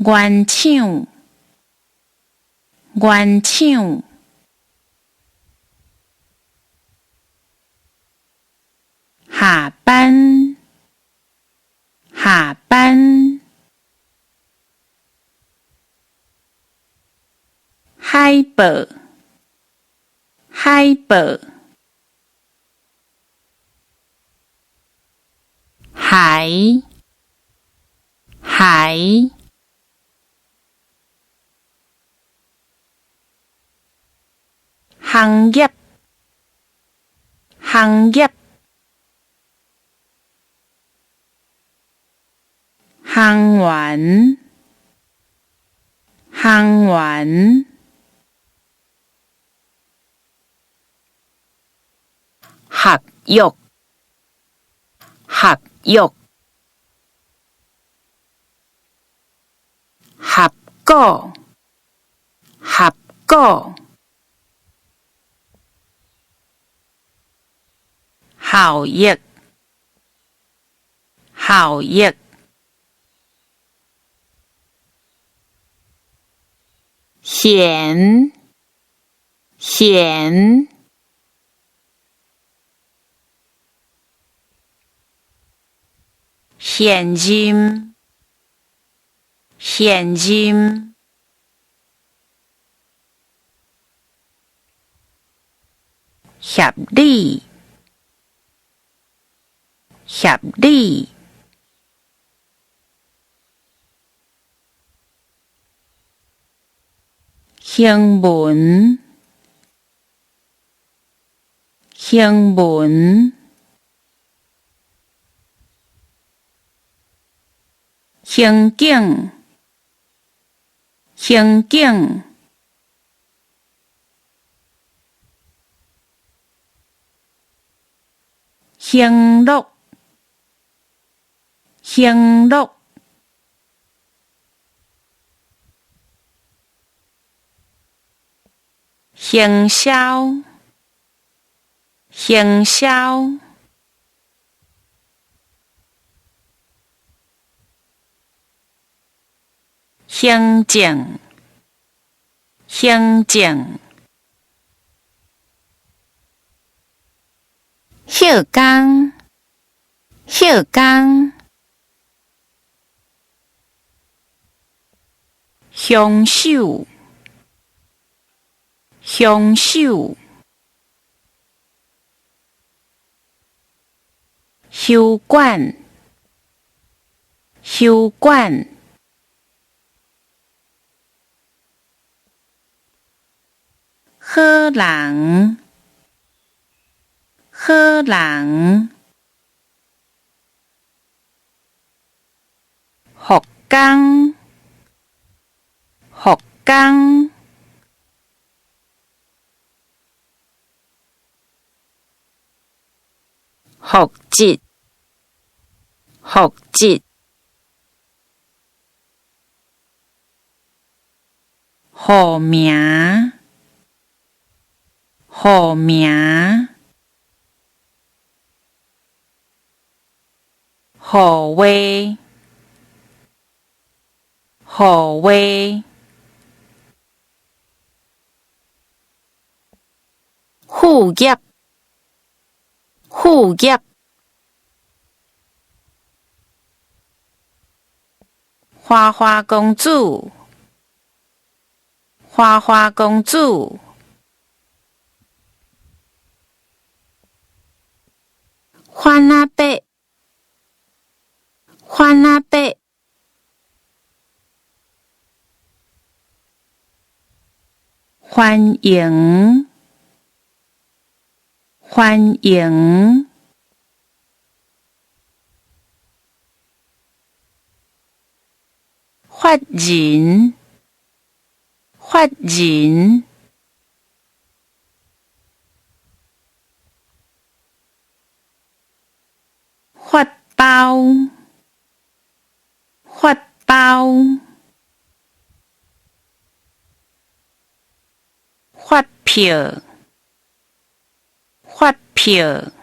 原廠，原廠。下班，下班。海報，海報。海，海。行業，行業。行員，行員。合約，合約。合股，合股。效益，效益。嫌，嫌。現任，現任。協理，協理。行文，行文。刑警，刑警。享樂，享樂。行銷，行銷。行政，行政。歇工，歇工。凶手，凶手。休館，休館。好人，好人。福岡，福岡。福祉，福祉。號名，號名。號話，號話。副業，副業。花花公子，花花公子。番仔伯，番仔伯。歡迎，歡迎。法人，法人。發包，發包。發票，發票。